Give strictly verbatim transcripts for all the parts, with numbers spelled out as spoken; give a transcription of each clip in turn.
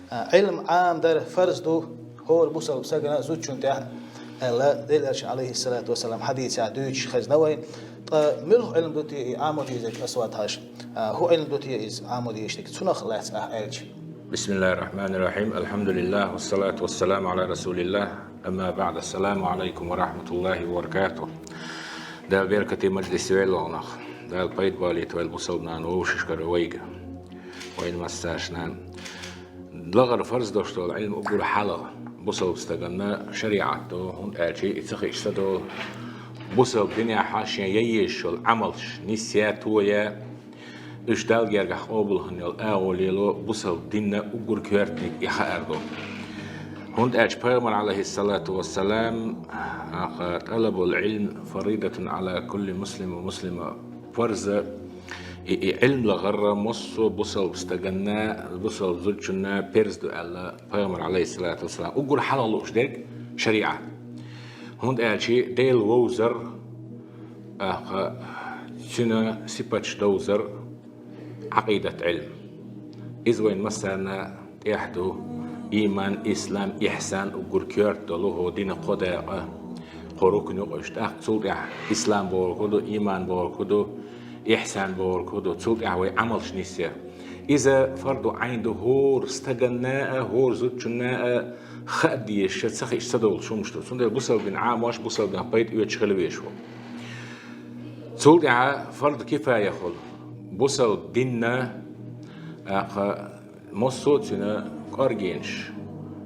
Ӏилм Ӏамадар фарз ду хӀора бусалба сагана, зудчунна тӀехь, аьлла, Делан Элчан, Ӏалайхи ссалату вассалам, хьадисехь дуьйцуш хезна вайна. Ткъа муьлха Ӏилм ду те и Ӏамо дезарг, Асвад-Хьаьжа? ХӀун Ӏилм ду те иза Ӏамо дезаш дерг, цунах лаьцна ахь аьлча? بسم الله الرحمن الرحيم. الحمد لله والصلاة والسلام على رسول الله. أما بعد. السلام عليكم ورحمة الله وبركاته. Дала беркате мажлис йойла вайна. Дала пайда болийта вай бусалба нахана, вовшашкара вайга, вайна массарна. ЛагӀара фарз долуш долу Ӏилм уггар хьалха бусалба стагана шариӀат ду, хӀунда аьлча и ца хиъча ца долу, бусалба динехь шен ян езаш йолу Ӏамалш нисъян, тоян, уьш Далла гергахь къобал хин йолу агӀо лело бусалба динна уггар коьртаниг и хаар ду. ХӀунда аьлча Пайхамар, Ӏалайхи ссалату вассалам, аха: «طلب العلم فريضة على كل مسلم ومسلمة». Фарз, и, и Ӏилм лахара массо а бусалба стаганна, бусалба зудчунна фарз ду аьлла Пайхамар, Ӏалайхи ссалату вассалам. Уггар хьалха лууш дерг шариӀат. ХӀунда аьлча Дела вовзар, аха, Цуьнан сипаташ довзар, Ӏакъидат Ӏилм. Иза вайна массарна тӀехь ду. Ийман, ислам, ихьсан уггар коьрта долу хӀокху динан кхо дакъа, кхо рукн ю-кх уьш. ТӀаккха цул тӀаьхьа ислам бохург хӀун ду, ийман бохург хӀун ду, ихьсан бохург хӀун ду, цул тӀаьхьа вай Ӏамалш нисъян. Иза фарду Ӏайн ду хӀора стаганна а, хӀора зудчунна а хаа дезаш, ца хиъча ца довлуш хӀумнаш ду. Цундела бусалба дин Ӏамош, бусалба динах пайда оьцуш хила везаш ву. Цул тӀаьхьа фарду кифая хуьлу. Бусалба динна, аха, массо а цуьнан кӀоргенаш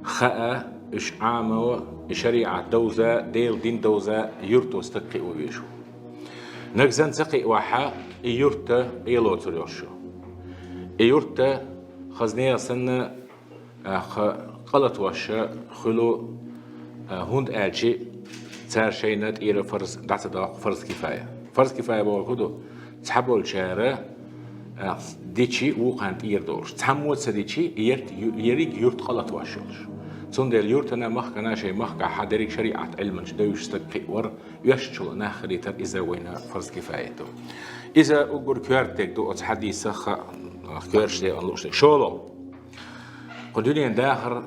хаа, уьш Ӏамо, и шариӀат довза, Делан дин довза юрто стаг кхио везаш ву. Нагахь санна ца кхиавахь, и юрт къелоцур йолуш ю. И юрт хаза нехан санна, аха, къа латош хуьлу, а, хӀунда аьлча цара шайна тӀера фарз дӀа ца доккху, фарз кифая. Фарз кифая бохург хӀун ду? Цхьаболчара, а, дичи вукхарна тӀера долуш. Цхьаммо а ца дичи, ерт-, ю-, ерриг юрт къа латош йолуш. Цундела юртана, махкана, шайн махкахь дерриг шариӀат Ӏилманча девзаш стаг кхиавар, оьшучул нах хилийтар, иза вайна фарз кифаят ду. Иза уггар коьрта дерг ду оцу хьадисах, а, коьртачу декъана лууш дерг. ШолгӀа. Кху дуьнен дахар,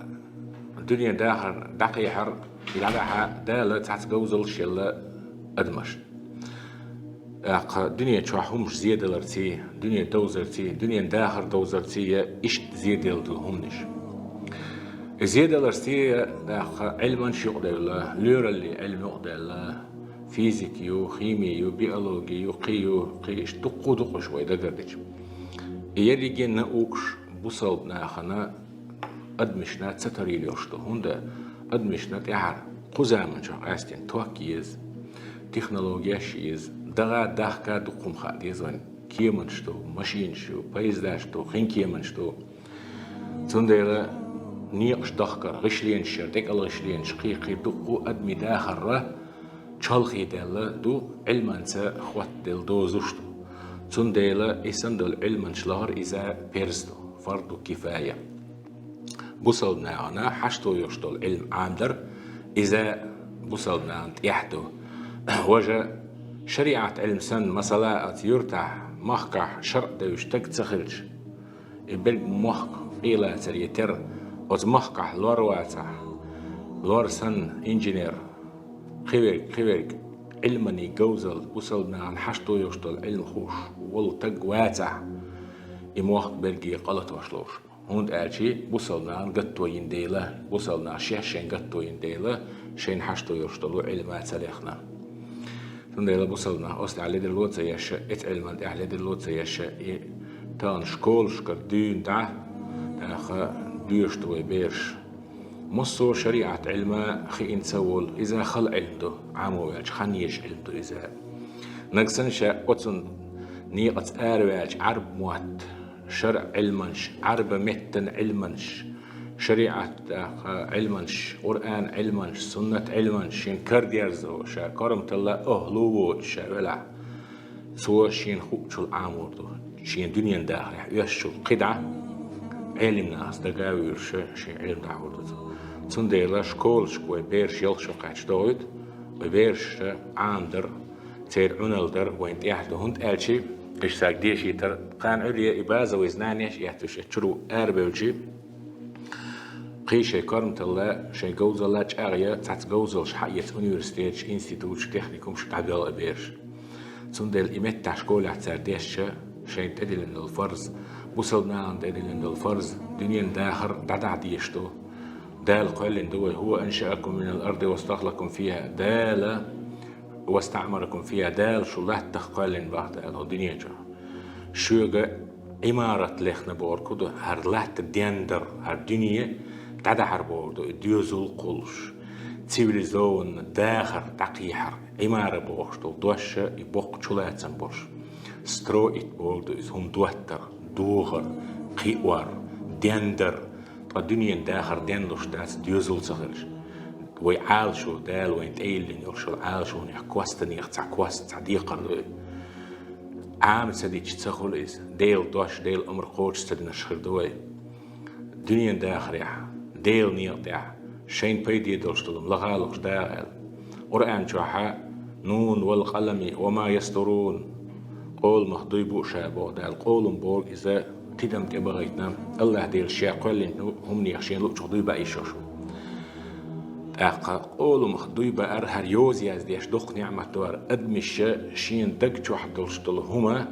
дуьнен дахар дӀакхехьар, и дӀадахьа Дала цхьацца говзаллаш елла адамашна. ТӀаккха дуьнен чохь хӀумаш зедаларций, дуьне довзарций, дуьнен дахар довзарций я иштта зеделла долу хӀуманаш. И зедаларций, тӀаккха Ӏилманаш юкъадевлла, лоьраллин Ӏилма юкъадаьлла, физика ю, хими ю, биологи ю, кхин ю, кхин иштта дуккха а дукха уьш вай дагардича. И ерриге а наукаш бусалба нахана адамашна ца тарийла йолуш ду. ХӀунда адамашна тӀаьхьара кху заманчохь къаьстина ток еза, технологеш еза, дагӀа, дахка дукха хӀума хаа деза вайн. Кеманаш ду, машинаш ю, поездаш ду, хин кеманаш ду. Цундела некъаш дахкар, гӀишлонаш яр, тӀекӀал гӀишлонаш, кхин-кхин дуккха а адамийн дахарра чолхе даьлла ду, Ӏилманца хоттаделла дозуш ду. Цундела и санна долу Ӏилманаш лахар иза перз ду, фарду кифая. Бусалба нахана хьашт йолуш долу Ӏилма Ӏамадар, иза бусалба нахана тӀехь ду. Важа шариӀат Ӏилма санна, масала, оцу юртахь, махкахь шарӀ девзаш стаг ца хилча, и берриг мохк къелацар я тера, оцу махкахь лор вацахь, лор санна инженер, кхиверг, кхиверг, Ӏилманийн говзалла, бусалба нахана хьашт йолуш долу Ӏилма хууш волу стаг вацахь, и мохк берриге къа латош лууш. ХӀунда аьлча бусалба нахана гатто йина дела, бусалба наха шаьш шайна гатто йина дела, шайна хьашт йолуш долу Ӏилма ца лехна. Цундела бусалба нах оцу тӀехь ледарло ца еш, эцу Ӏилман тӀехь ледарло ца еш, и тахана школашкара дуьйна дӀа, тӀаккха доьшуш ду вай бераш. Массо а шариӀат Ӏилма хиъна ца волу, иза хала Ӏилма ду, Ӏамо ваьлча хан езаш Ӏилма ду иза. Нагахь санна ша оцунна некъаца араваьлча, Ӏарб мотт, шарӀ Ӏилманаш, Ӏарба меттан Ӏилманаш, шариӀат, а, Ӏилманаш, Къуръан Ӏилманаш, суннат Ӏилманаш шен кара дерзо, ша корамталла охӀла воцуш ша велахь, цо шена хуучул Ӏамор ду. Шен дуьнен дахарехь оьшучул кхидӀа Ӏелим нахаца дага а вуьйр ша шен Ӏилма дӀахьур ду цо. Цундела школашка вай бераш ялх шо кхаьчча догӀуьйту, вай бераш Ӏамадар, церан Ӏуналла дар вайн тӀехь ду, хӀунда аьлча иштта саг дешийтар, кхана Ӏуьйре и базовый знанеш а эццуш, чуьра арабевлчи, Кхы шайн корматалла, шайн говзалла чӀагӀъяь, цхьацца говзалш хьаэца университеташ, институташ, техникумаш дӀабоьлху бераш. Цундела и меттахь школехь цара дешча, шайна тӀедиллина долу фарз, бусалба нахана тӀедиллина долу фарз, дуьненан дахар дӀадахьа дезаш ду. Дала кхоьллина ду вай: «هو أنشأكم من الأرض واستعمركم فيها». Дала «واستعمركم فيها», Дала шу латтах кхоьллина бах Дала хӀокху дуьнен чохь. Шуьга Ӏимарат лехна бохург хӀун ду? ХӀара латта дендар, хӀара дуьне дӀадахьар бохург ду, и доьзал кхуллуш, цивилизованно дахар дӀакхехьар, Ӏимара бохуш долу дош, и боккха чулацам болуш. Строить бохург ду иза, хӀума доттар, дохар, кхиор, дендар. Ткъа дуьненан дахар денлуш дац доьзал ца хилча. Вай Ӏалашо, Дала вайна тӀейиллина йолуш йолу Ӏалашонех костанех цхьа кост, цхьа декхар ду и. Ӏама ца дича ца хуьлу иза. Делан дош, Делан омра кхочуш ца динарш хир ду вай. Дуьненан дахарехь, Делан некъа тӀехь, шайна пайде долуш долу хӀума лахалуш даха аьлла. Къуръан чохьа: «نون والقلم وما يسطرون». Къоламах дуй бу ша, боху Дала. Къолам бохург иза тидам тӀе бахийтина, АллахӀ Дела Ша кхоьллинчу хӀуманех Шен луъучух дуй бан йиш йолуш ву. ТӀаккха къоламах дуй баар хӀара йоза яздеш доккха неӀмат ду хӀара. Адамаша шена даг чохь долуш долу хӀума,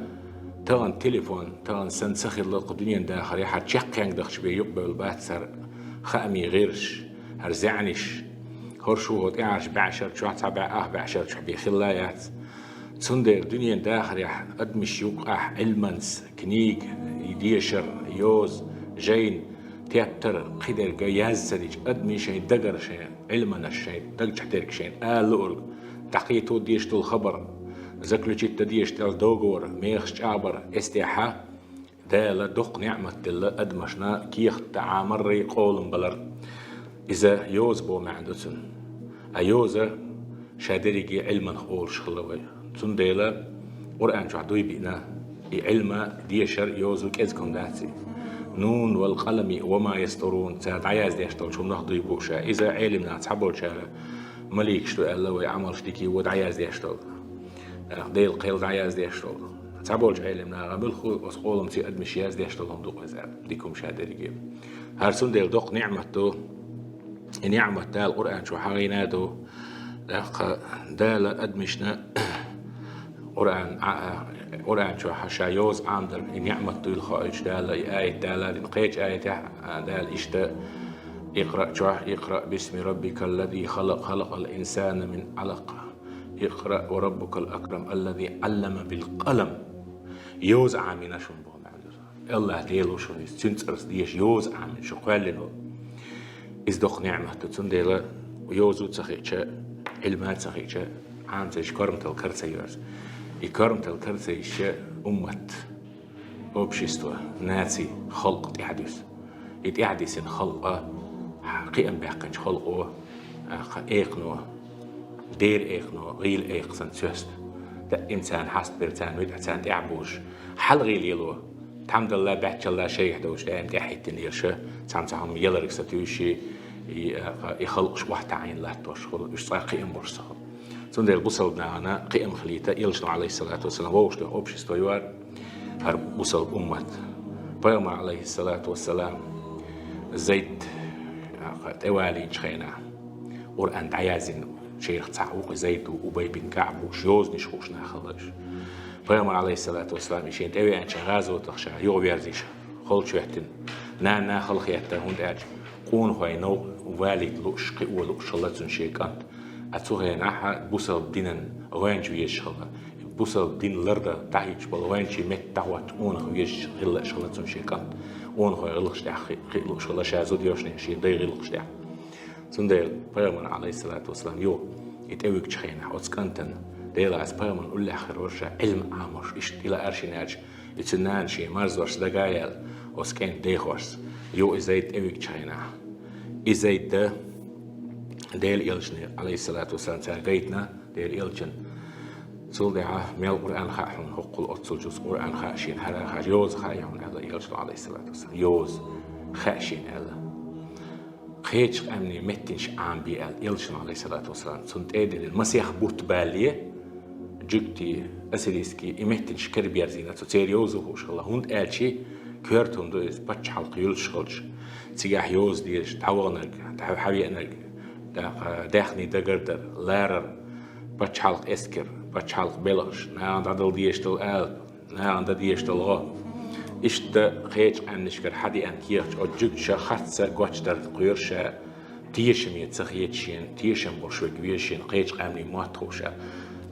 тахана телефон, тахана санна ца хилла кху дуьненан дахарехь, хӀара чаккхенга дахча бен юкъабевлла бац хӀара хаамийн гӀирсаш, хӀара зӀенаш. ХӀорш ву хӀо тӀаьхьарчу бӀешар чохь, цхьа бӀе ах бӀешар чохь бен хилла яц. Цундела дуьненан дахарехь адамаш юккъехь Ӏилманца, книга, дешар, йоза, жайна, тептар, кхидерг а яздан ца дича, адамийн шайн дагара шайн Ӏилманаш, шайн даг чохь дерг шайна ала луург, дӀакхета дезаш долу хабар, заключить дан дезаш долу договор, мехаш чӀагӀбар, эццехьа Дала доккха неӀмат делла адамашна кехат дан Ӏамаррий къолам балар. Иза йоза боху маьӀна ду цуьнан. А йоза ша дерриге Ӏилманах олуш хилла вай. Цундела Къуръан чохь дуй биъна, и Ӏилма, дешар, йоза кӀезиг хӀума дац и. «نون والقلم وما يسطرون», цара дӀаяздеш долчу хӀуманах дуй бу ша. Иза Ӏелимнах цхьаболчара маликаш ду аьлла, вай Ӏамалш дика йо дӀаяздеш долу. Делан кхел дӀаяздеш долу. Цхьаболчу Ӏелимнаха: «Муьлха оцу къоламций адамаш яздеш долу хӀума ду-кх иза», аьлла, дика хӀума ша дерриге. ХӀара цундела доккха неӀмат ду. И неӀмат Дала Къуръан чу хьахийна а ду. ТӀаккха Дала адамашна Къуръан, а, а, Къуръан чохь ша йоза Ӏамадар и неӀмат дуйла хоуьйтуш Дала, и аят Дала дина. Кхечу аятехь, а, Дала иштта: «اقرأ» чохь: «اقرأ باسم ربك الذي خلق، خلق الإنسان من علق. اقرأ وربك الأكرم الذي علم بالقلم». Йоза Ӏамийна шуна боху маьӀна ду. АллахӀ Дела ву шуна иза, цуьнан цӀарца деша йоза Ӏамийна шу кхоьллина ву. Иза доккха неӀмат ду, цундела йоза ца хиъча, Ӏилма ца хиъча, Ӏамца йиш корматалла кара ца йоьрзу. И корматалла кара ца йиш уммат, общество, наци, халкъ тӀаьхьадуьсу. И тӀаьхьадисина халкъа, кхиам баьккхинчу халкъо, а, кха экхано, дера экхано, гӀийла экха санна цоьста. Даима царна хьаст бер, царна витӀа, царна тӀаьхьа бузуш. Хьала гӀийла яло. Тхьамдалла, баьччалла шайгахь долуш даима тӀаьхьахӀиттина лелаш, цхьана цхьа хӀума яларг сатуьйсуш, и, а, кха, и халкъаш охьатаӀийна латтош хуьлу, уьш цкъа кхиам болуш ца хуьлу. Цундела бусалба нахана кхиам хилийта, Элчано, Ӏалайхиссалату вассалам, вовшах долу общество ю хӀара, хӀара бусалба уммат. Пайхамар, Ӏалайхиссалату вассалам, Зайд, а, тӀевалийначу хенахь, Къуръан дӀаяздина, шайх цхьаъ ву-кх Зайд ву, Убай бин КаӀб ву, уьш йозанаш хууш нах хилла уьш. Пайхамар, Ӏалайхиссалату вассалам, и шен тӀевеанчу гӀазотах ша юхаваьрзийша, холчу хӀоьттина, нана халахетта, хӀунда аьлча къонахой новкъа валийта лууш, кхио лууш хилла цунна шен кӀант. А цу хенахь бусалба динан гӀоьнча везаш хилла. Бусалба дин лардан дӀахӀитташ болу гӀоьнчийн метта дӀахӀотта къонах везаш хилла аша хилла цунна шен кӀант. Къонахой гӀиллакхаш тӀехь хи-, хи лууш хилла ша зуда йошна шен дай гӀиллакхаш тӀехь. Цундела Пайхамар, Ӏалайхиссалату вассалам, юха и тӀевигчу хенахь оцу кӀантана, Дела, аса Пайхамарна уллехь хир вара ша, Ӏилма Ӏамош, иштта и лаьара шена аьлча, и цуьнан нана шен марзошца дага а яьлла, оцу кӀентан дехошца, юха и Зайд тӀевигчу хенахь. И Зайд дан Дела Элчане, Ӏалайхиссалату вассалам, цара гайтина Дела Элчана. Цул тӀаьхьа мел Къуръан хаьа хьуна, хӀоккхул оццул жуз Къуръан хаьа шена, хӀара хаьа, йоза хаьа хьуна аьлла Элчано, Ӏалайхиссалату вассалам. Йоза хаьа шена аьлла. Кхечу къаьмнийн меттанаш Ӏамабе аьлла Элчано, Ӏалайхиссалату вассалам, цунна тӀе а диллина, масех бутт бале, жуьгтий, ассирийский, и меттанаш караберзийна цо, церан йоза хууш хилла, хӀунда аьлча Коьрта хӀума ду иза, паччахьалкхе юьллуш хилча, цигахь йоза дезаш, дӀаваханарг, дӀа-, хьавеанарг, тӀаккха даьхни дагардар, ларар, паччахьалкхан эскар, паччахьалкхан белхаш, нахана дӀадала дезаш дола алапа, нахана дан дезаш дола гӀо. Иштта кхечу къаьмнашкара хьадеана кехаташ оцу жуьгташа харцса гочдар кхоьру ша, тешаме ца хета шена, тешам болуш верг веза шена, кхечу къаьмнийн мотт хууш аьлла.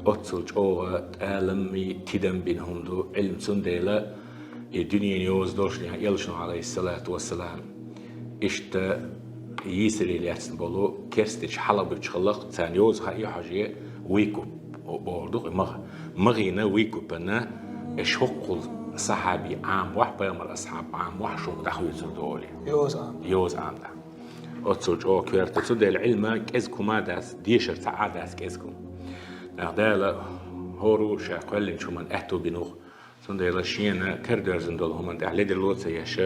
Оццул чӀогӀа тӀалам а, тидам а бина хӀума ду Ӏилма, цундела и дуьненан йоза долуш, элчано, Ӏалайхиссалату вассалам, иштта йийсаре лаьцна болу керстачу хьалхабуьттуш хиллакх, царна йоза хаий хьожий, выкуп бохург ду-кх и магӀа. МагӀина выкупана, аш хӀоккхул сахьаби Ӏамавахь, пайхамар асхьаб Ӏамавахь, шуна дӀахоьцур ду олий. Йоза Ӏамадахь. Йоза Ӏамадахь. Оццул чӀогӀа коьрта. Цундела Ӏилма кӀезиг хӀума а дац, дешар цхьа а дац кӀезиг хӀума. ТӀаккха Дала хӀора а ша кхоьллинчу хӀуманна аьтто бина ву-кх. Цундела шена карадоьрзина долу хӀуманна тӀехь ледарло а ца еш,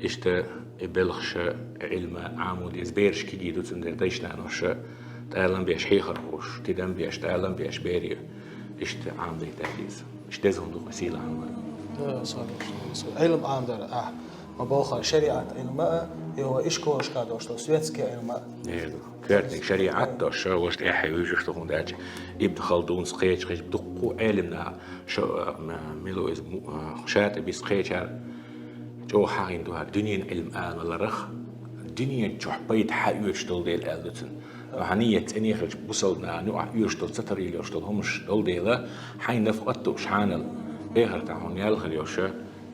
иштта и белхаш, и Ӏилма Ӏамо деза. Бераш кегий ду, цундела дайша-наноша тӀалам беш хьехар хууш, тидам беш, тӀалам беш бере, иштта Ӏамадайта деза. Иштта деза хӀума ду-кх сийлахь хӀума. Ӏилма Ӏамадар, ахь ма боххара, шариӀат Ӏилма а, йо, ишколашкахь долуш долу светский Ӏилма а. Коьртаниг шариӀат а долуш, важа тӀаьхье вуьйжуш ду, хӀунда аьлча Ибн Халдунс, кхечу, кхечу дуккха а Ӏелам наха, шо-, м-, мила ву иза, м-, а, Шатибис, кхечара чӀогӀа хьахийна ду хӀара дуьненан Ӏилма Ӏамаларх, дуьнен чохь пайда хьаоьцуш долу дела аьлла ду цуьнан. Хьан нийят цӀена хилча, бусалба нахана юкъахь оьшуш долу, ца тарйийла йолуш долу хӀуманаш долу дела, хьайн нафкъат а дууш хьанал, эхартахь хьуна ял хир йолуш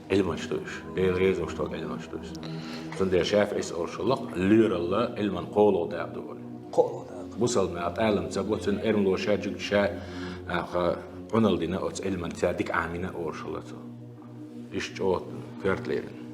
Ӏилманаш ду уьш, Дела реза волуш долу Ӏилманаш ду уьш. Цундела ШафиӀис олуш хиллакх, лоьралла Ӏилман кхоалгӀа дакъа ду олий. КхоалгӀа дакъа. Бусалба наха тӀалам ца бо цуьнан, эрмалоша, жуьгташа, аха, Ӏуналла дина оцу Ӏилманца, дика Ӏамийна олуш хилла цо. Иштта чӀогӀа коьрта лерина.